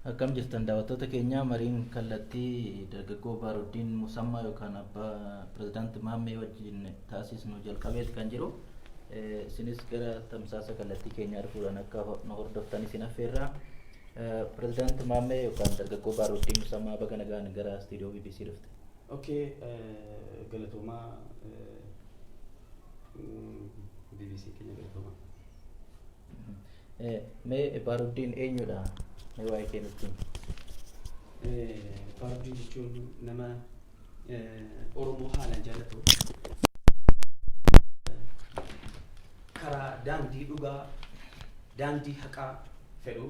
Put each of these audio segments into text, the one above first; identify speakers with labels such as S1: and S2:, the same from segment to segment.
S1: Akkam jirtan daawwattoota keenya, mariin kallattii dargaggoo Baaruddiin Musammaa yookaan abbaa pirezidaanti Maammee wajjin taasisnu jalqabeeti kan jiru. Isinis gara tamsaasa kallattii keenyaa dhufuudhaan akka nu hordoftan isin affeerra. Pirezidaanti Maammee yookaan dargaggoo Baaruddiin Musammaa, baga nagaan gara istiidiyoo BBC dhufte.
S2: Okay, galatoomaa, BBC keenya galatoomaa.
S1: Mee Baaruddiin eenyudha? Mee waa'ee kee nutti himi.
S2: Baaruddiin jechuun nama Oromoo haalaan jaallatu, karaa daandii dhugaa, daandii haqaa fedhu,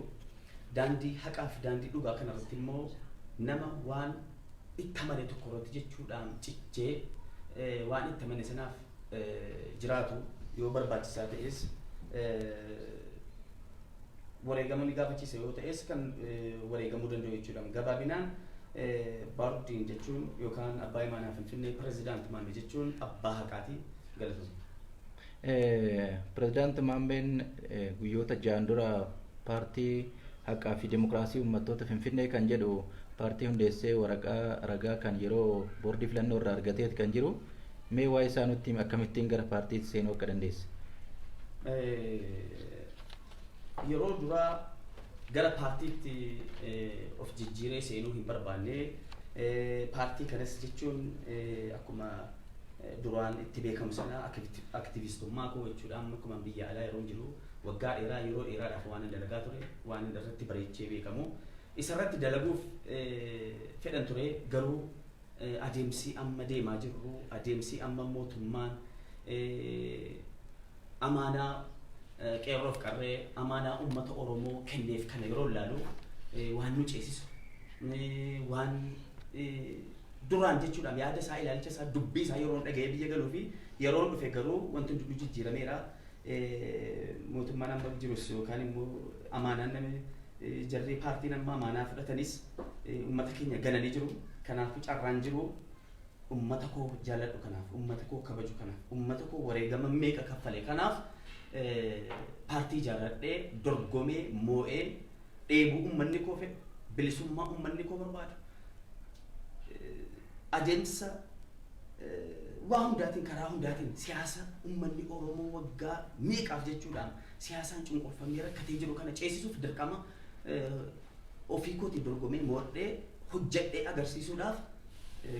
S2: daandii haqaa fi daandii dhugaa kanarratti immoo nama waan itti amane tokko irratti jechuudhaan cichee waan itti amane sanaaf jiraatu, yoo barbaachisaa ta'es wareegama ni gaafachiisa yoo ta'es kan wareegamuu danda'u jechuudha. Gabaabinaan Baaruddiin jechuun yookaan abbaa imaanaa Finfinnee pirezidaant Maammee jechuun abbaa haqaati. Galatoomaa.
S1: Pirezidaanti Maammeen guyyoota 6n dura paartii haqaa fi dimokiraasii uummattoota Finfinnee kan jedhu paartii hundeessee waraqaa ragaa kan yeroo boordii filannoo irraa argateeti kan jiru. Mee waa'ee isaa nutti himi, akkamittiin gara paartiitti seenuu akka dandeesse?
S2: Yeroo duraa gara paartiitti of jijjiiree seenuu hin barbaanne. Paartii kanas jechuun akkuma duraan itti beekamu sana aktivistummaa koo jechuudhaan akkuma biyya alaa yeroo jiru waggaa dheeraa, yeroo dheeraadhaaf waan dalagaa ture, waan irratti bareechee beekamu isarratti dalaguuf fedhan ture. Garuu adeemsi amma deemaa jirru, adeemsi amma mootummaan amaanaa qeerroof qarree, amaanaa uummata Oromoo kenneef kana yeroo ilaalu, waan nu ceesisu, waan duraan jechuudhaan yaada isaa, ilaalcha isaa, dubbii isaa yeroon dhaga'ee biyya galuu fi yeroon dhufe garuu wanti hundinuu jijjiirameera. Mootummaan amma jirus yookaan immoo amaanaan namni jarri paartiin amma amaanaa fudhatanis uummata keenya gananii jiru. Kanaafuu carraan jiru uummata koo jaaladhu kanaaf, uummata koo kabaju kanaaf, uummata koo wareegama meeqa kaffale kanaaf paartii ijaarradhee dorgomee moo'ee dheebuu uummanni koo fedhu, bilisummaa uummanni koo barbaadu, adeemsa waa hundaatiin, karaa hundaatiin siyaasa uummanni Oromoo waggaa meeqaaf jechuudhaan siyaasaan cunqurfamee rakkatee jiru kana ceesisuuf dirqama ofii kootii dorgomee mo'adhee hojjedhee agarsiisuudhaaf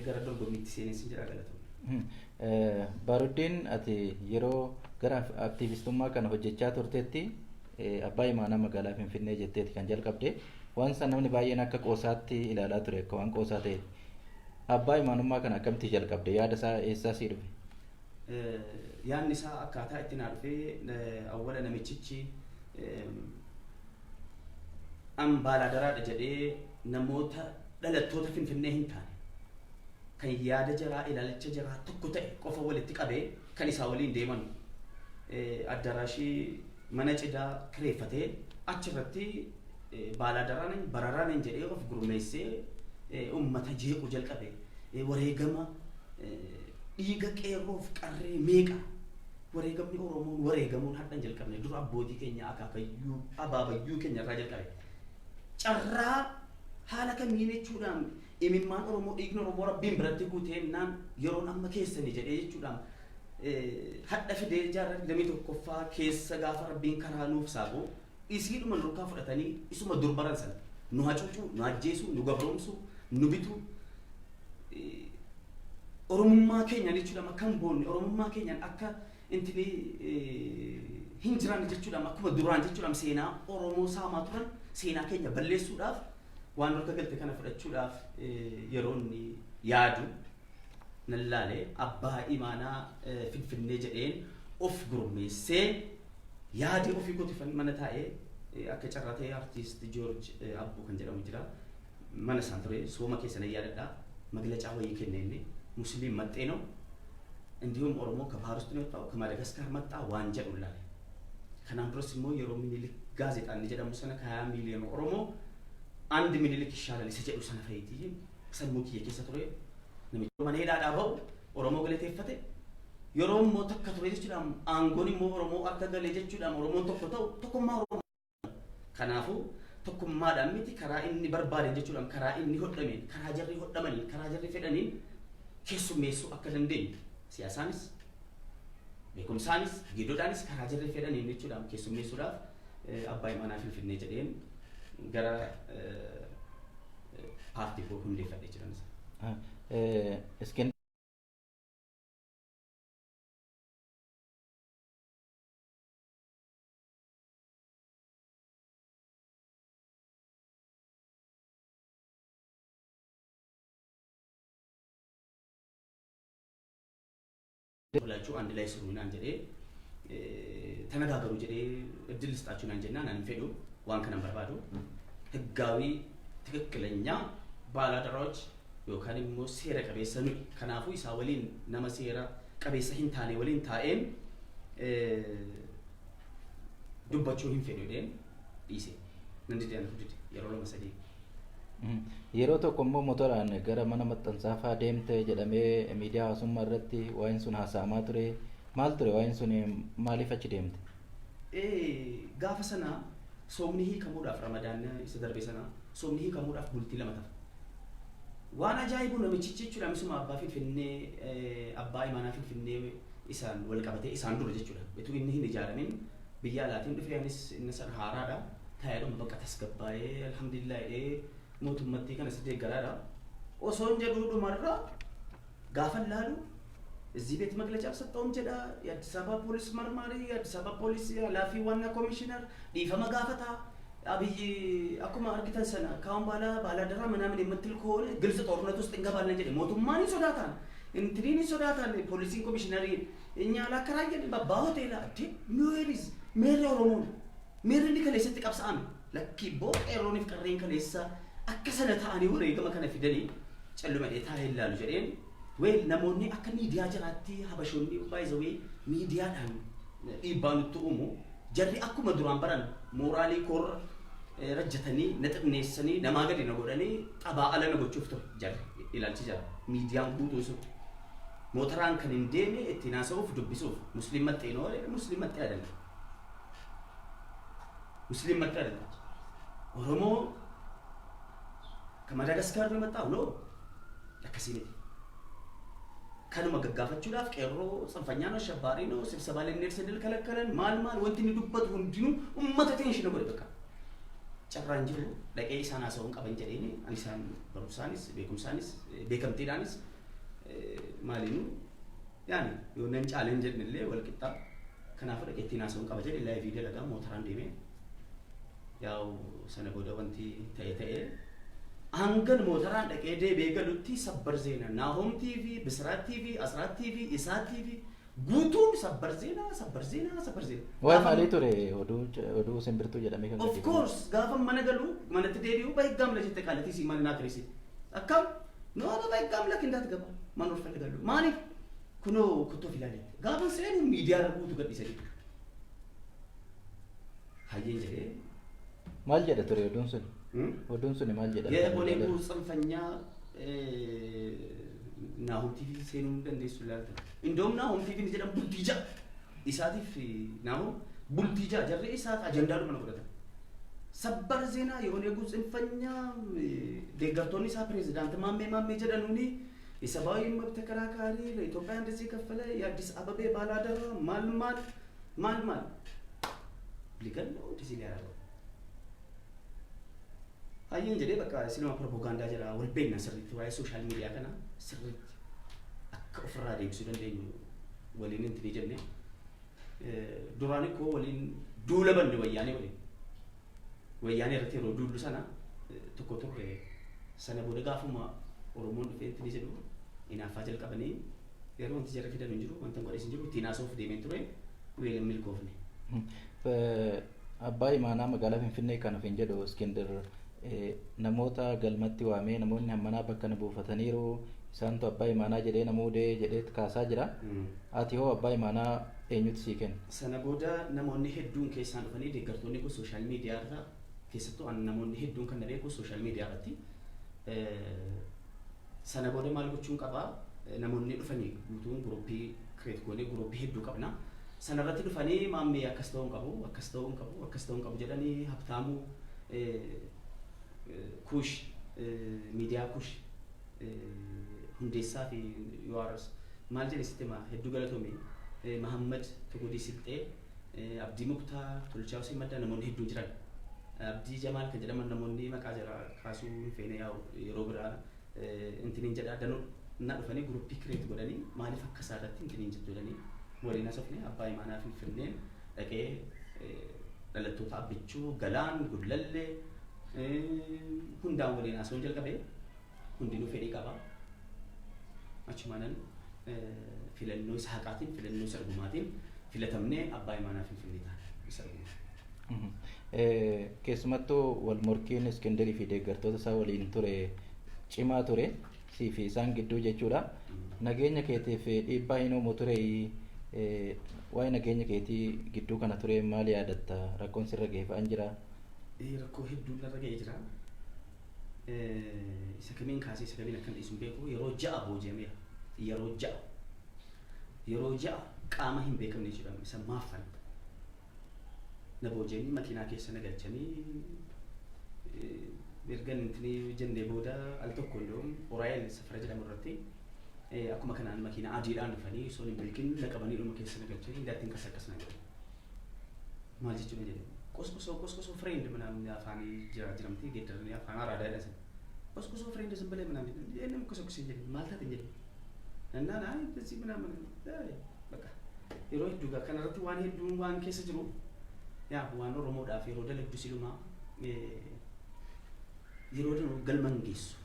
S2: gara dorgommiitti seenessin jira. Galatoomne.
S1: Baaruddiin, ati yeroo gara aktiivistummaa kana hojjechaa turtetti abbaa imaanaa magaalaa Finfinnee jetteeti kan jalqabde. Waan san namni baay'een akka qoosaatti ilaalaa ture, akka waan qoosaa ta'e. Abbaa imaanummaa kana akkamitti jalqabde? Yaada isaa eessaa sii dhufe?
S2: Yaadni isaa akkaataa itti naa dhufee, awwala namichichi an baalaadaraadha jedhee namoota dhalattoota Finfinnee hin taane kan yaada jaraa, ilaalcha jaraa tokko ta'e qofa walitti qabee kan isaa waliin deeman addaraashii mana cidaa kireeffatee achirratti baaladaraan bararaan jedhee of gurmeessee uummata jeequu jalqabe. Wareegama dhiiga qeerroof qarree meeqa, wareegamni Oromoon wareegamuun hadhan jalqabne, dura abbootii keenya, akaakayyuu abaabayyuu keenya irraa jalqabe. Carraa haala kamiin jechuudhaan imimmaan Oromoo, dhiigni Oromoo Rabbiin biratti guutee naan yeroon amma keessanii jedhee jechuudhaan hadha fidee jaarraa 21ffaa keessa gaafa Rabbiin karaa nuuf saaqu isiidhuma nurkaa fudhatanii isuma dur baran sana nu hacuucuu, nu ajjeesuu, nu gabroomsuu, nu bituu, Oromummaa keenyaan jechuudhaan akka hin boonne, Oromummaa keenyaan akka intini hin jiraanne jechuudhaan akkuma duraan jechuudhaan seenaa Oromoo saamaa turan, seenaa keenya balleessuudhaaf waan harka galte kana fudhachuudhaaf yeroo inni yaadu nan laale. Abbaa imaanaa Finfinnee jedheen of gurmeessee yaadee ofii kootiifan mana taa'ee, akka carraa ta'ee artiist Joorj Abbuu kan jedhamu jira. Mana isaan ture sooma keessa nan yaadadha. Maglacaa wayii kenne inni, Musliim maxxee ነው እንዲሁም ኦሮሞ ከባህር ውስጥ ነው የወጣው፣ ከማዳጋስካር መጣ waan jedhu ilaale. Kanaan duras immoo yeroo Minilik gaazexaa inni jedhamu sana ከ20 ሚሊዮን ኦሮሞ አንድ Minilik ይሻላል isa jedhu sana fa'iitii sammuu kiyya keessa ture. Namichi mana hidhaadhaa ba'u Oromoo galateeffate. Yeroo immoo takka ture jechuudhaan aangoon immoo Oromoo akka galee jechuudhaan Oromoon tokko ta'u, tokkummaa Oromoo. Kanaafuu Tokkummaadhaan miti, karaa inni barbaade jechuudhaan, karaa inni hodhameen, karaa jarri hodhamaniin, karaa jarri fedhaniin keessummeessuu akka dandeenyu, siyaasaanis, beekumsaanis, gidoodhaanis, karaa jarri fedhaniin jechuudhaan keessummeessuudhaaf abbaa imaanaa Finfinnee jedheen gara paartii koo hundeeffadhee jiran.
S1: Iskin
S2: ሁላችሁ አንድ ላይ ስሩ naan jedhee ተነጋገሩ jedhee እድል ልስጣችሁ naan jennaan ani fedhu waan kanan barbaadu ህጋዊ ትክክለኛ ባላደራዎች yookaan immoo seera qabeessa nuyi. Kanaafuu isaa waliin, nama seera qabeessa hin taane waliin taa'een dubbachuu hin fedhu jedheen dhiise. Nan dide, anatu dide yeroo lama sadii.
S1: Yeroo tokko immoo motoraan gara mana maxxansaa fa'aa deemte jedhamee miidiyaa hawaasummaa irratti waa'een sun haasa'amaa ture. Maal ture waa'een sun, maaliif achi deemte?
S2: Gaafa sana soomni hiikamuudhaaf, Ramadaan isa darbe sana soomni hiikamuudhaaf bultii 2 tafa. Waan ajaa'ibu namichichi jechuudha, misuma abbaa Finfinnee, abbaa imaanaa Finfinnee isaan wal qabatee isaan dura jechuudha. Utuu inni hin ijaaramin biyya alaatiin dhufee, anis inni sana haaraadha. Taa'eedhuma bakka tasgabbaa'ee alhamdulillah jedhee mootummattii kana si deeggaraadha. Osoo hin jedhuu dhumarra gaafa laalu እዚህ ቤት መግለጫ አልሰጠውም jedha፣ የአዲስ አበባ ፖሊስ መርማሪ፣ የአዲስ አበባ ፖሊስ ኃላፊ ዋና ኮሚሽነር dhiifama gaafata። አብይ akkuma argitan sana ካሁን በኋላ ባላደራ ምናምን የምትል ከሆነ ግልጽ ጦርነት ውስጥ እንገባለን jedhe። Mootummaan hin sodaatan, intiniin hin sodaatan, poolisiin komishinariin እኛ አላከራየን በአባ ሆቴላ እንዴ ሜሪዝ meerre Oromoon meerri inni kaleessatti qabsa'ame lakkii boo qeerrooniif qarreen kaleessa akka sana ta'anii wareegama kana fidanii calluma taa'ee ilaalu jedheen. Well, namoonni akka miidiyaa jiraatti, habashoonni baay'izawee miidiyaadhaan dhiibbaa nutti uumu. Jarri akkuma duraan baran mooraalii koorra rajjatanii na xinneessanii namaa gadi na godhanii xabaa ala na gochuuf ture jarri ilaalchi jira miidiyaan guutuu sun. Mootoraan kan hin deeme ittiin haasa'uuf dubbisuuf musliim maxxee noo, musliim maxxee አይደለም፣ ሙስሊም መጤ አይደለም፣ ኦሮሞ ከማዳጋስካር ነው የመጣው ነው akkasii miti. Kanuma gaggaafachuudhaaf qeerroo ጽንፈኛ ነው፣ አሸባሪ ነው፣ ስብሰባ ልንሄድ ስንል ከለከለን፣ maal maal wanti inni dubbatu hundinuu ummata tension godhe. Bakka carraan jiru dhaqee isaan haasa'uun qaban jedheeni ani isaan barumsaanis beekumsaanis beekamtiidhaanis maaliinuu yaani yoo nan caaleen jedhnillee wal qixxaa. Kanaafuu dhaqee ittiin haasa'uun qaba jedhe live dalagaa mootoraan deemee. Yaa'u sana booda wanti ta'e ta'e, hangan mootoraan dhaqee deebi'ee galutti ሰበር ዜና ናሆም ቲቪ፣ ብስራት ቲቪ፣ አስራት ቲቪ፣ ኢሳት ቲቪ guutuun ሰበር ዜና፣ ሰበር ዜና፣ ሰበር ዜና።
S1: Waa'ee maalii ture oduu oduu simbirtuu jedhamee kan
S2: Of course, gaafa mana galu, manatti deebi'u በህግ አምላክ jette qaalatii si mana naa kireessite. Akkam no በህግ አምላክ እንዳትገባ መኖር ፈልጋለሁ። Maaliif? Kunoo kuttoo filaaletti. Gaafa seenu miidiyaa irra guutuu gadhiisanii. Hayyeen jedhee.
S1: Maal jedha ture oduun sun? Oduun sun maal jedha?
S2: የኦነጉ ጽንፈኛ ናሆም ቲቪ seenuu hin dandeessu ilaalta. Indoom Naahom TV jedhamu bultii 6 isaatiif Naahom bultii 6 jarri isaaf ajandaadhuma na godhatan. ሰበር ዜና የኦነጉ ጽንፈኛ deeggartoonni isaa pirezidaant ማሜ ማሜ jedhanuuni የሰብአዊ መብት ተከራካሪ ለኢትዮጵያ እንደዚህ የከፈለ የአዲስ አበቤ ባላደራ maal maal maal maal ሊገለው እንደዚህ ሊያደርገው hayyeen jedhee bakka siluma propagaandaa jedha. Wal beekna sirriitti, waa'ee social media kana sirriitti akka ofirraa deebisuu dandeenyu waliin intinii jenne. Duraan ikkoo waliin duula banne, wayyaanee waliin wayyaanee irratti yeroo duullu sana tokko turre. Sana booda gaafuma Oromoon dhufee intinii jedhu hinaaffaa jalqabanii yeroo wanti jarri fidan hin jiru, wanta godhes hin jiru, ittiin haasa'uuf deemeen ture, weelin milkoofne.
S1: Abbaa imaanaa magaalaa Finfinnee kan ofiin jedhu Iskindir namoota galmatti waamee namoonni hammanaa bakka na buufataniiru, isaantu abbaa imaanaa jedhee namuudee jedhee kaasaa jira. Ati hoo abbaa imaanaa eenyutu sii kenna?
S2: Sana booda namoonni hedduun keessaan dhufanii deeggartoonni kun social media irra, keessattuu namoonni hedduun kan na beeku social media irratti. Sana booda maal gochuun qabaa, namoonni dhufanii guutuun group create goonee group hedduu qabna. Sana irratti dhufanii maammee akkas ta'uu hin qabu, akkas ta'uu hin qabu, akkas ta'uu hin qabu jedhanii Habtaamuu Kuush Miidiyaa, Kuush hundeessaa fi URS maal jedhe sitti himaa, hedduu galatoome. Mahammad Tugudii Silxee, Abdii Muktaa, Tolchaa Hussein Maddaa, namoonni hedduun jiran. Abdii Jamaal kan jedhaman, namoonni maqaa jara kaasuu hin feene, yaa'u yeroo biraa intiniin jedha. Danuu na dhufanii group create godhanii, maaliif akka isaa irratti intiniin jettu jedhanii waliin haasofne. Abbaa imaanaa Finfinnee dhaqee dhalattoota Abbichuu, Galaan, Gullallee hundaan waliin haasa'uun jalqabe. Hundinuu fedhii qaba. Achumaanan filannoo isa haqaatiin, filannoo isa dhugumaatiin filatamnee abbaa imaanaa Finfinnee taane isa dhugumaa.
S1: Keessumattuu wal morkiin Iskindirii fi deeggartoota isaa waliin ture cimaa ture, sii fi isaan gidduu jechuudha. Nageenya keetiif dhiibbaa hin uumu ture? Waa'ee nageenya keetii gidduu kana ture maal yaadatta? Rakkoon sirra ga'e fa'aan jira?
S2: Rakkoo hedduun narra ga'ee jira. Isa kamiin kaasee isa kamiin akkan dhiisu hin beeku. Yeroo 6 booji'ameera. Yeroo 6. Yeroo 6 qaama hin beekamne jechuudha. Isa maaffan. Na booji'anii makiinaa keessa na galchanii, erga intini jennee booda al tokko iyyuu Oraayel safara jedhamu irratti akkuma kanaan makiinaa adiidhaan dhufanii osoo hin beekin na qabanii dhuma keessa na galchanii indaattiin kasa akkas na godhan. Maal jechuudha jedhe, qosqosoo qosqosoo friend ምናምን afaanii jira jiramti geeddaranii afaan araadaa jedhan. Qosqosoo friend ዝም ብለህ ምናምን jedhe, qosoqosee jedhe, maal taate jedhe. Nannaan አይ እንደዚህ ምናምን በቃ yeroo hedduu gaa kanarratti waan hedduun waan keessa jiru, yaa waan Oromoodhaaf yeroo dalagdu silumaa yeroo danuu galma hin geessu.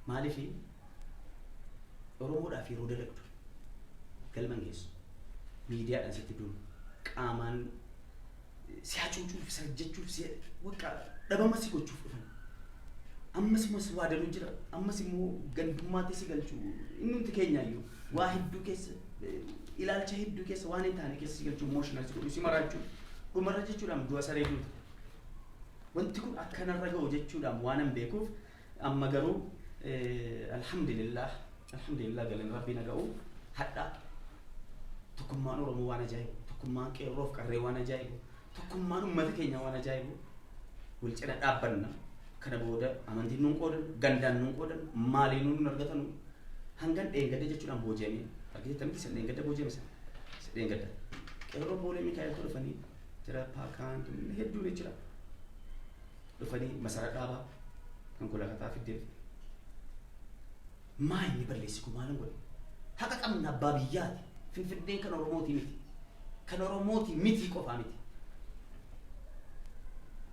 S2: Maaliif Oromoodhaaf yeroo dalagdu galma hin geessu. Miidiyaadhaan sitti duulu, qaamaan si hacuucuuf, si hojjechuuf, si bakka dhabama si gochuuf dhufan. Ammas immoo waa danuu jira. Ammas immoo gandummaatti si galchuu, inni keenyaayyuu waa hedduu keessa, ilaalcha hedduu keessa, waan hin taane keessa si galchuu, emotional si godhuu, si maraachuu, dhumarra jechuudhaan du'a saree duuta. Wanti kun akkanarra ga'u jechuudhaan waan hin beekuuf, amma garuu alhamdulillah, alhamdulillah, galan rabbii na ga'u. Hadha tokkummaan Oromoo waan ajaa'ibu, tokkummaan qeerroof qarree waan ajaa'ibu, tokkummaan uummata keenya waan ajaa'ibu, wal cina dhaabbanna. Kana booda amantiin nuun qoodan, gandaan nuun qoodan, maaliin nuun argatanu. Hangan dheengadda jechuudhaan booji'amee argiteetta miti? Isa dheengadda booji'ame, isa dheengadda qeerroo Boolee Mikaa'eltu dhufanii jira, paakaan hedduun jira, dhufanii masara dhaabaa konkolaataa fiddee. Maa inni balleessi kun maalan godhe? Haqa qabna, abbaa biyyaati. Finfinneen kan Oromootii miti, kan Oromootii miti qofaa miti.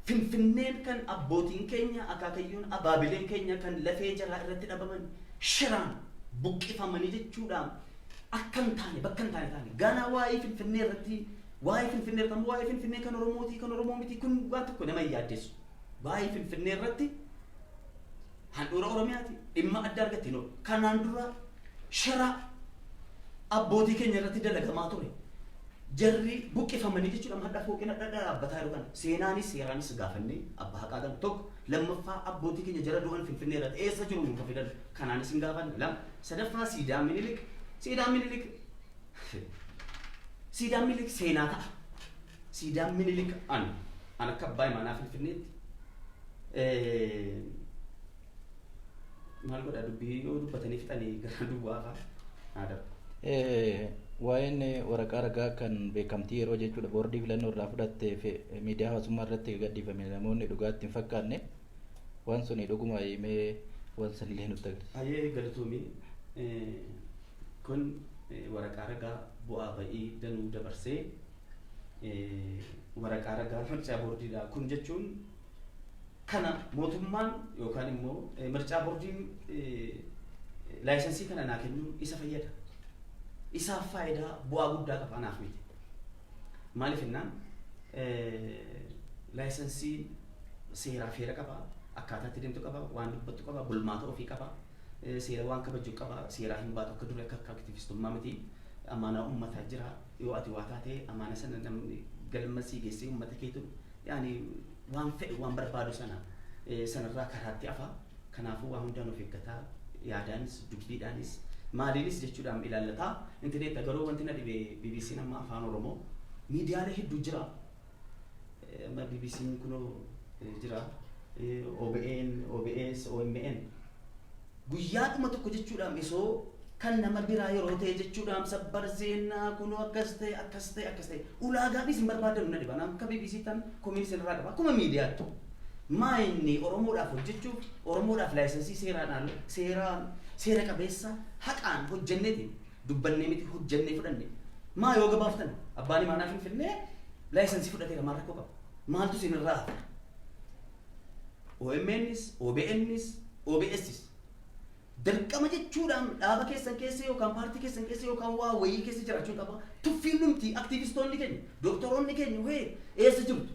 S2: Finfinneen kan abbootiin keenya, akaakayyuun, abaabileen keenya kan lafee jaraa irratti dhabaman, shiraan buqqifamanii jechuudhaan akka hin taane, bakka hin taane taane. Gaanaa waa'ee Finfinnee irratti, waa'ee Finfinnee irratti, waa'ee Finfinnee kan Oromootii, kan Oromoo miti, kun waan tokko nama hin yaaddeessu. Waa'ee Finfinnee irratti handhuura Oromiyaati, dhimma adda argatti no. Kanaan dura shira abbootii keenya irratti dalagamaa ture. Jarri buqqifamanii jechuudha hadha fooqin hadha dhaabbataa jiru kana. Seenaanis seeraanis gaafannee abbaa haqaa kan tokko. Lammaffaa, abbootii keenya jara du'an Finfinnee irratti eessa jiru nuuf fidan, kanaanis hin gaafanne. Lama. Sadaffaa, siidaa Minilik, siidaan Minilik, siidaan Minilik seenaa ta'a. Siidaan Minilik an akka abbaa imaanaa Finfinneetti maal godha, dubbii yoo dubbatanii fixanii gara duwwaa fa'a naa darba.
S1: Waa'een waraqaa ragaa kan beekamtii yeroo jechuudha boordii filannoo irraa fudhattee fi miidiyaa hawaasummaa irratti gadhiifame, namoonni dhugaatti hin fakkaanne, waan suni dhuguma himee waan sanillee nutti agarsiisa.
S2: Baay'ee galatoomii. Kun waraqaa ragaa bu'aa ba'ii danuu dabarsee, waraqaa ragaa mircaa boordiidha. Kun jechuun kana mootummaan yookaan immoo mircaa boordiin license kana naa kennuun isa fayyada. Isaaf faayidaa bu'aa guddaa qaba, anaaf miti. Maaliif jennaan, license seeraaf heera qaba, akkaataa itti deemtu qaba, waan dubbattu qaba, bulmaata ofii qaba, seera waan kabaju qaba, seeraa hin baatu akka durii akka aktivistummaa miti. Amaanaa uummataa jira. Yoo ati waa taate amaana sana namni galma sii geessee uummata keetu yaani waan fedhe waan barbaadu sana sanarraa karaatti hafa. Kanaafuu waa hundaan of eeggataa, yaadaanis dubbiidhaanis maaliinis jechuudhaan ilaallataa. Intineetta garuu wanti na dhibe, BBC'n amma afaan Oromoo miidiyaalee hedduu jira. Amma BBC'n kunoo jira OBN, OBS, OMN guyyaadhuma tokko jechuudhaan isoo kan nama biraa yeroo ta'e jechuudhaan sabbar zeenaa kunoo akkas ta'e akkas ta'e akkas ta'e ulaagaadhis hin barbaadanu na dhiba. Akka BBC tan komiin isinirraa qaba akkuma miidiyaatti. Maa inni Oromoodhaaf hojjechuuf Oromoodhaaf laayisensii seeraadhaan seeraan seera qabeessa haqaan hojjenneeti dubbannee miti hojjennee fudhanne. Maa yoo gabaaftan abbaan imaanaa Finfinnee laayisensii fudhateera maal rakkoo qaba? Maaltu isinirraa hafa? OMNs, OBNs, OBSs dirqama jechuudhaan dhaaba keessan keessa yookaan paartii keessan keessa yookaan waa wayii keessa jiraachuun qaba. Tuffiin dhumti aktiivistoonni keenya, doktoroonni keenya wee eessa jirtu?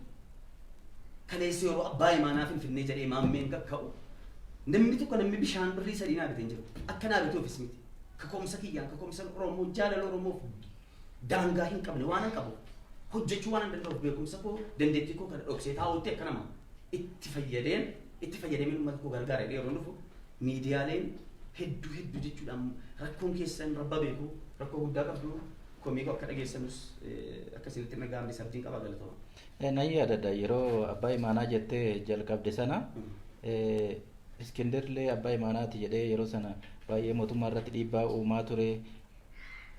S2: Kaleessa yeroo abbaa imaanaa Finfinnee jedhee maammeen kakka'u namni tokko namni bishaan birrii 3 naa bitee hin jiru. Akka naa bituufis miti. Kaka'umsa kiyyaan kaka'umsa Oromoo jaalala Oromoof daangaa hin qabne waan hin qabu. Hojjechuu waan hin danda'uuf beekumsa koo dandeettii koo kana dhoksee taa'utti akka nama itti fayyadameen uummata koo gargaara yeroo dhufu miidiyaaleen hedduu hedduu jechuudhaan rakkoon keessan rabba beeku rakkoo guddaa qabdu komii koo akka dhageessanus akka isinitti dhaga'amne sabdiin qaba galatooma.
S1: Nan yaadadha yeroo abbaa imaanaa jettee jalqabde sana Iskindirlee abbaa imaanaati jedhee yeroo sana baay'ee mootummaa irratti dhiibbaa uumaa ture.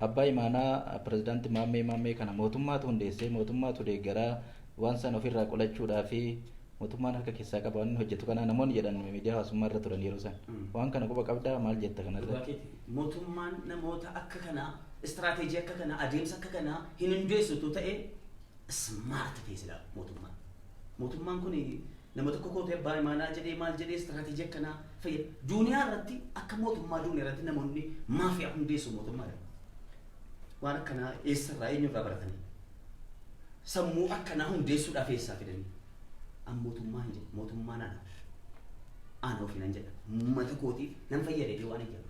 S1: Abbaa imaanaa pirezidaantii Maammee kana mootummaatu hundeessee mootummaatu deeggaraa waan sana ofirraa qolachuudhaa fi mootummaan harka keessaa qaba waan hojjetu kana namoonni jedhan miidiyaa hawaasummaa irra turan yeroo sana. Waan kana quba qabdaa maal jetta kanarratti?
S2: Mootummaan namoota akka kanaa istiraateejii akka kanaa adeemsa akka kanaa hin hundeessitu ta'e smart ta'e silaa mootummaan. Mootummaan kun nama tokko kootee abbaa imaanaa jedhee maal jedhee istiraateejii akkanaa fayyada. Duuniyaa irratti akka mootummaa duuniyaa irratti namoonni maafiyaa hundeessu mootummaadha. Waan akkanaa eessarraa eenyurraa baratanii? Sammuu akkanaa hundeessuudhaaf eessaa fidanii? An mootummaa hin jedhu mootummaan ana. Ana ofii nan jedha. Uummata kootiif nan fayyadee waan hin jedhu.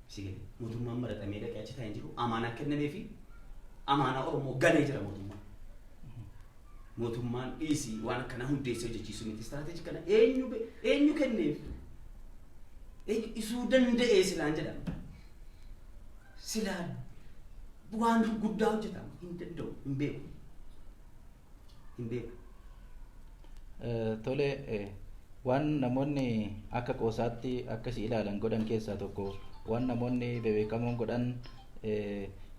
S2: Si galee mootummaan maratamee dhaqee achi taa'ee jiru amaanaa kennamee fi amaanaa Oromoo ganee jira mootummaan. Mootummaan dhiisii waan akkanaa hundeessee hojjechiisuu miti istiraateejii kana eenyu kenneef isuu danda'ee silaan jedhama. Silaa waan guddaa hojjetama hin danda'u hin beeku. Hin beeku.
S1: Tole waan namoonni akka qoosaatti akkasii ilaalan godhan keessaa tokko waan namoonni bebeekamoon godhan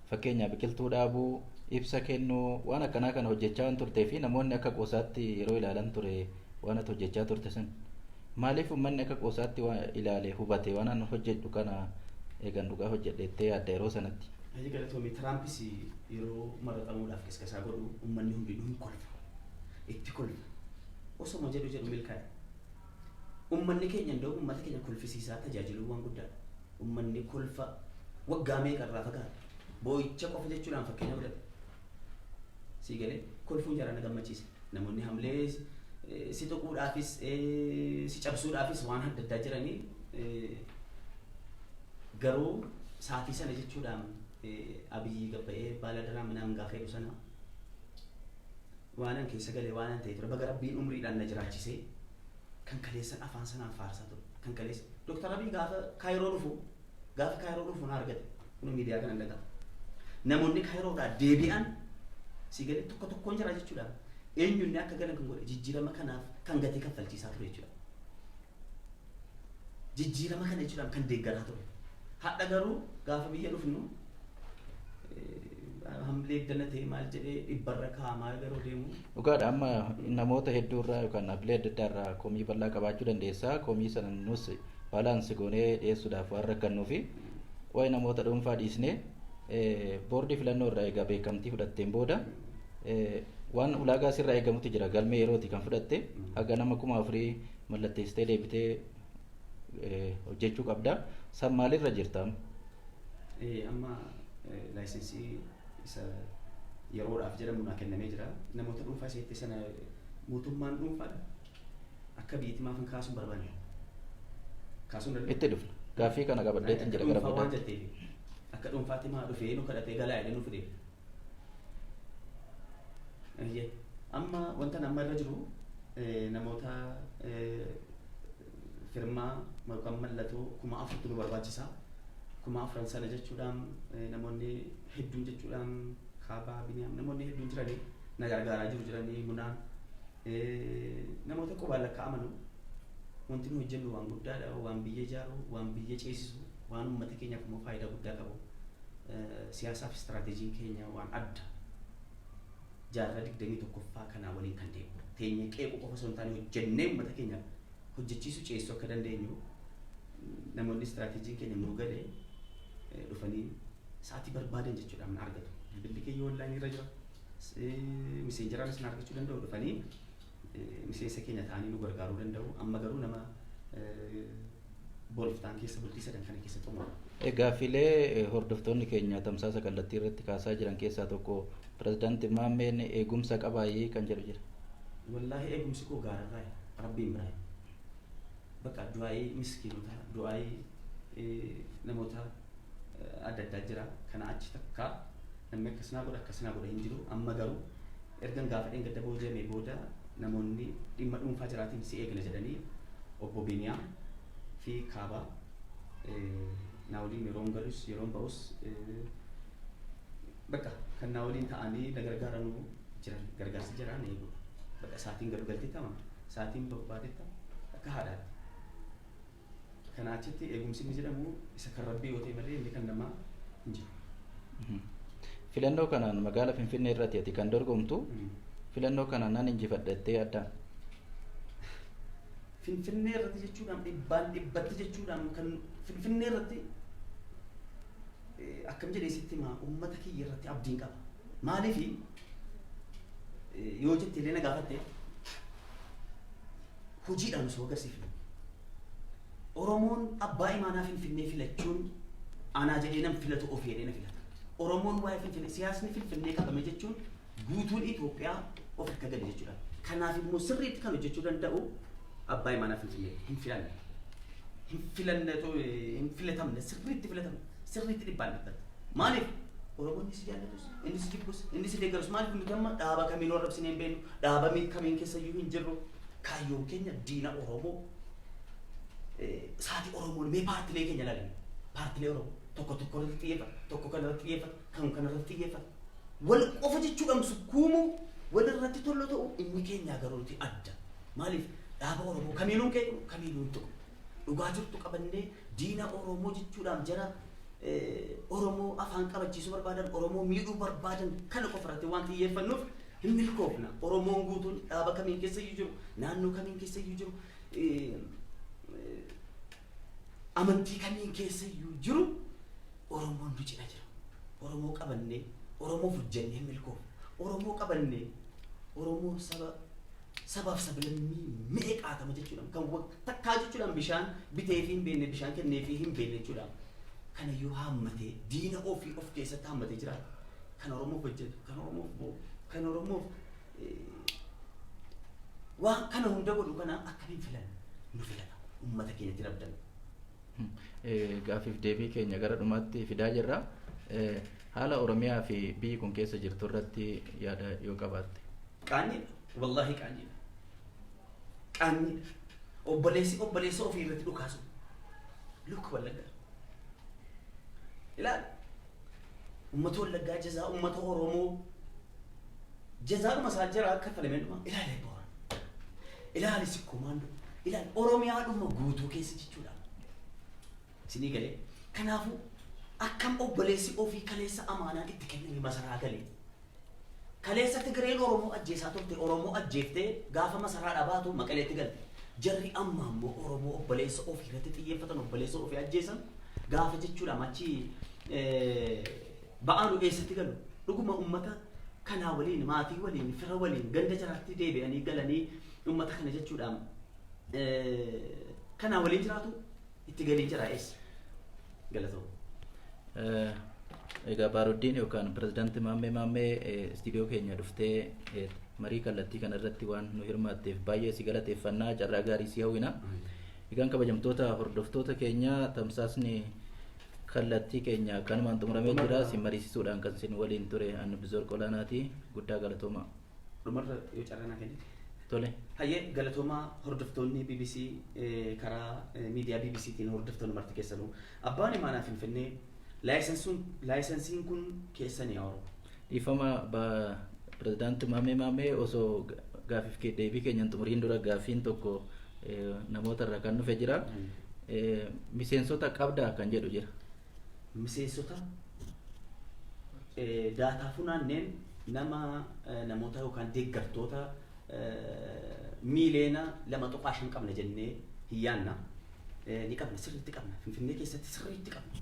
S1: fakkeenyaaf biqiltuu dhaabuu ibsa kennuu waan akkanaa kana hojjechaa waan turtee fi namoonni akka qoosaatti yeroo ilaalan ture waan ati hojjechaa turte sun maaliif uummanni akka qoosaatti ilaale hubate waan an hojjedhu kana eegan dhugaa hojjedheettee yaadda yeroo sanatti.
S2: Hajji galatoomii Tiraampis yeroo maratamuudhaaf qisqasaa godhu uummanni hundinuu hin kolfa. Itti kolfa. Osoma jedhu jedhu milkaa'e. Uummanni keenya iddoo uummata keenya kolfisiisaa tajaajiluu waan guddaadha. Uummanni kolfa waggaa meeqa irraa fagaata. Boo'icha qofa jechuudhaan fakkeenya fudhate. Si galee kolfuun jara na gammachiisa. Namoonni hamlee si tuquudhaafis si cabsuudhaafis waan adda addaa jiranii garuu sa'aatii sana jechuudhaan Abiyyi gabba'ee baala daraa minaan gaafa jedhu sana waan an keessa galee waan an ta'e ture baga rabbiin umriidhaan na jiraachisee kan kaleessan afaan sanaan faarsaa ture kan kaleessa Dooktar Abiy gaafa Kaayiroo dhufu na argate kun miidiyaa kana dhagaa namoonni Kaayiroodhaa deebi'an si galee tokko tokkoon jira jechuudha eenyunni akka galan kan godhe jijjiirama kanaaf kan gatii kaffalchiisaa ture jechuudha. Jijjiirama kana jechuudhaan kan deeggaraa ture. Hadha garuu gaafa biyya dhufnu hamlee dana ta'e maal jedhee dhibbarra kaa'amaa garuu deemu.
S1: Dhugaadha amma namoota hedduu irraa yookaan dhaabbilee adda addaa irraa komii bal'aa qabaachuu dandeessa. Komii sana nus baalaansi goonee dhiyeessuudhaaf waan rakkannuu fi waa'ee namoota dhuunfaa dhiisnee boordii filannoo irraa egaa beekamtii fudhatteen booda waan ulaagaa sirraa eegamutu jira galmee yerooti kan fudhatte haga nama 4000 mallatteessitee deebitee hojjechuu qabda. San maalirra jirta?
S2: Amma laayisensii isa yeroodhaaf jedhamu naa kennamee jira. Namoota dhuunfaa isheetti sana mootummaan dhuunfaadha. Akka biyyatti maaf hin kaasuun barbaanne. Kaasuun danda'u.
S1: Itti dhufna. Gaaffii kana qabadheetiin jira gara
S2: boodaatti. Waan jetteef akka dhuunfaatti maa dhufee nu kadhatee galaa jedhee nu fide. Amma wanta amma irra jiru namoota firmaa yookaan mallattoo 4000 nu barbaachisa. 4000 sana jechuudhaan namoonni hedduun jechuudhaan kaabaa biniyaam namoonni hedduun jiranii na gargaaraa jiru jiranii munaan Namoota qubaan lakkaa'amanu. Wanti nu hojjennu waan guddaadha, waan biyya ijaaru, waan biyya ceesisu, waan uummata keenyaaf immoo faayidaa guddaa qabu. Siyaasaaf istiraateejiin keenya waan adda jaarraa 21ffaa kanaa waliin kan deemu. Teenyee qeequu qofa osoo hin taane hojjennee uummata keenya hojjechiisuu, ceesisuu akka dandeenyu namoonni istiraateejiin keenya nuu galee dhufanii sa'aatii barbaadan jechuudha na argatu. Bilbilli keenya onlaayinii irra jira. Miseenjeraanis na argachuu danda'u, dhufanii miseensa keenya ta'anii nu gargaaruu danda'u. Amma garuu nama boriftaan keessa bultii sadan kana keessa xumura.
S1: Gaaffilee hordoftoonni keenya tamsaasa kallattii irratti kaasaa jiran keessaa tokko pirezidaanti Maammeen eegumsa qabaayee kan jedhu jira.
S2: Wallaahi eegumsi koo gaararraa, rabbiin biraa. Bakka du'aayii miskiinota, du'aayii namoota adda addaa jira. Kana achi takka namni akkasinaa godha, akkasinaa godha hin jiru. Amma garuu ergan gaafa dheengadda booji'amee booda namoonni dhimma dhuunfaa jiraatiin si eegna jedhanii obbo Biniyaa fi Kaabaa naa waliin yeroon galus yeroon ba'us bakka kan naa waliin ta'anii na gargaaranuu jiran, gargaarsi jiraan eeguudha. Bakka sa'aatiin galu galtettama, sa'aatiin ba'u baatetta akka haadhaatti. Kana achitti eegumsi inni jedhamu isa kan rabbii yoo ta'e malee inni kan namaa hin jiru.
S1: Filannoo kanaan magaala Finfinnee irratti ati kan dorgomtu, filannoo kanaan nan injifadhattee addaan.
S2: Finfinnee irratti jechuudhaan dhibbaan dhibbatti jechuudhaan kan Finfinnee irratti akkam jedhee sitti himaa, uummata kiyya irratti abdiin qaba. Maaliifi yoo jette illee na gaafatte, hojiidhaan osoo agarsiifne. Oromoon abbaa imaanaa Finfinnee filachuun anaa jedhee nan filatu, ofii jedhee na filata. Oromoon waa'ee Finfinnee, siyaasni Finfinnee qabame jechuun guutuun Itoophiyaa of harka gale jechuudha. Kanaaf immoo sirriitti kan hojjechuu danda'u abbaa imaanaa Finfinnee hin filanne. Hin filanne, hin filatamne, sirriitti filatamne, sirriitti dhibbaan dhibbatti. Maaliif? Oromoon inni si jaallatus, inni si jibbus, inni si deeggarus, maaliif nuti amma dhaaba kamiin arrabsinee hin beeknu, dhaaba kamiin keessa iyyuu hin jirru. Kaayyoon keenya diina Oromoo saatii Oromoon mee paartilee keenya ilaalame. Paartilee Oromoo tokko tokko irratti xiyyeeffata, tokko kana irratti xiyyeeffata, kan kana irratti xiyyeeffata. Wal qofa jechuudhaan sukkuumuu, wal irratti tollo ta'u, inni keenya garuu nuti adda. Maaliif? Dhaaba Oromoo kamiinuu qeeqnu, kamiinuu hin tuqnu. Dhugaa jirtu qabannee diina Oromoo jechuudhaan jara Oromoo afaan qabachiisuu barbaadan, Oromoo miidhuu barbaadan kana qofa irratti waan xiyyeeffannuuf hin milkoofna. Oromoon guutuun dhaaba kamiin keessa iyyuu jiru, naannoo kamiin keessa iyyuu jiru, amantii kamiin keessa iyyuu jiru, Oromoon nu cina jira. Oromoo qabannee Oromoof hojjennee hin milkoofna. Oromoo qabannee Oromoo saba sabaaf sablammii meeqaatama jechuudhaan kan takkaa jechuudhaan bishaan bitee fi hin beekne, bishaan kennee fi hin beekne jechuudhaan kanayyuu haammatee diina ofii of keessatti haammatee jiraata. Kan Oromoof hojjetu, kan Oromoof bo'u, kan Oromoof waan kana hunda godhu kana akkamiin filanna? Nu filata. Uummata keenyatti abdanna.
S1: Gaaffiif deebii keenya gara dhumaatti fidaa jirra. Haala Oromiyaa fi biyyi kun keessa jirtu irratti yaada yoo qabaatte.
S2: Qaanyiidha. Wallaahi qaanyiidha. Qaanyiidha. Obboleessi obboleessa ofii irratti dhukaasu. Look, Wallaggaa. Ilaali. Uummata Wallaggaa jazaa uummata Oromoo jazaadhuma isaa jara kaffalamee dhuma. Ilaali Boora. Ilaali Sikkoo Maandoo. Ilaali Oromiyaadhuma guutuu keessa jechuudha. Isinii galee. Kanaafuu akkam obboleessi ofii kaleessa amaanaan itti kenname masaraa galee. Kaleessa Tigreen Oromoo ajjeesaa turte, Oromoo ajjeeftee gaafa masaraa baatu Maqaleetti galte. Jarri amma ammoo Oromoo obboleessa ofii irratti xiyyeeffatan, obboleessa ofii ajjeesan gaafa jechuudha achi ba'aanu eessatti galu? Dhuguma uummata kanaa waliin, maatii waliin, fira waliin ganda jaraatti deebi'anii galanii uummata kana jechuudha kanaa waliin jiraatu itti galii jira eessa? Galatooma.
S1: Egaa Baaruddiin yookaan pirezidaantii Maammee Maammee, istiidiyoo keenya dhuftee marii kallattii kana irratti waan nu hirmaatteef baay'ee si galateeffannaa, carraa gaarii si hawwina. Egaan kabajamtoota hordoftoota keenya, tamsaasni kallattii keenya kanumaan xumuramee jira. Si mariisisuudhaan kan isin waliin ture ani Bizoor Qolaanaati. Guddaa galatooma.
S2: Dhumarra yoo carraa naa kennite.
S1: Tole.
S2: Hayyee, galatoomaa hordoftoonni BBC, karaa miidiyaa BBCtiin hordoftoonni marti keessanuu, abbaan imaanaa Finfinnee laayisensiin kun keessanii haa Oromoo.
S1: Dhiifama, pirezidaantii Maammee Maammee osoo Gaaffiif kee deebii keenyan xumuriin dura gaaffiin tokko namoota irraa kan dhufe jira. Miseensota qabdaa kan jedhu jira.
S2: Miseensota daataa funaanneen nama namoota yookaan deeggartoota miiliyoona 2.5 qabna jennee hin yaanna. Ni qabna, sirriitti qabna. Finfinnee keessatti sirriitti qabna.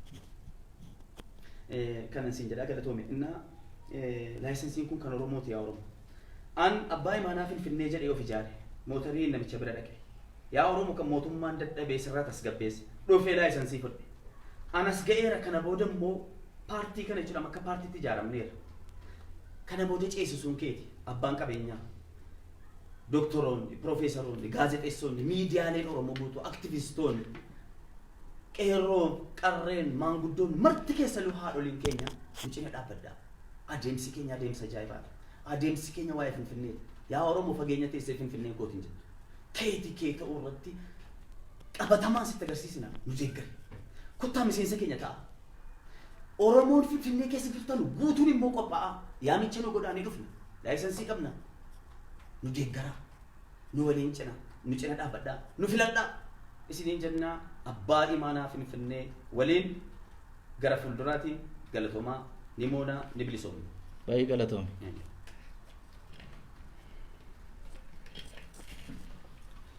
S2: Kanan siin jedhaa, galatoome. Innaa laayisensiin kun kan Oromooti, yaa Oromoo. An abbaa imaanaa Finfinnee jedhee of ijaare. Mootarii namicha bira dhaqe. Yaa Oromoo, kan mootummaan dadhabee sirraa tasgabbeesse. Dhufee laayisensii fudhe. Anas ga'eera. Kana booda immoo paartii kana jechuudha, akka paartiitti ijaaramneera. Kana booda ceesisuun keeti, abbaan qabeenyaa. Doktoroonni, piroofeesaroonni, gaazexeessonni, miidiyaaleen Oromoo guutuu, aktivistoonni, qeerroon, qarreen, maanguddoon marti keessa haadholiin keenya nu cina dhaabbadhaa. Adeemsi keenya adeemsa ajaa'ibaadha. Adeemsi keenya waa'ee Finfinneeti. Yaa Oromoo, fageenya teessee Finfinneen kootiin jettu. Keeti kee ta'uu irratti qabatamaan sitti agarsiisna, nu deeggari. Kottaa miseensa keenya ta'a. Oromoon Finfinnee keessa jirtan guutuun immoo qophaa'a. Yaamicha nu godhaa, ni dhufna. Laayisensii qabna. Nu deeggaraa. Nu waliin cina. Nu cina dhaabbadhaa. Nu filadhaa. Isiniin jennaa, abbaa imaanaa Finfinnee waliin gara fuulduraati. Galatoomaa, ni moonaa, ni bilisoomna.
S1: Baay'ee galatoome.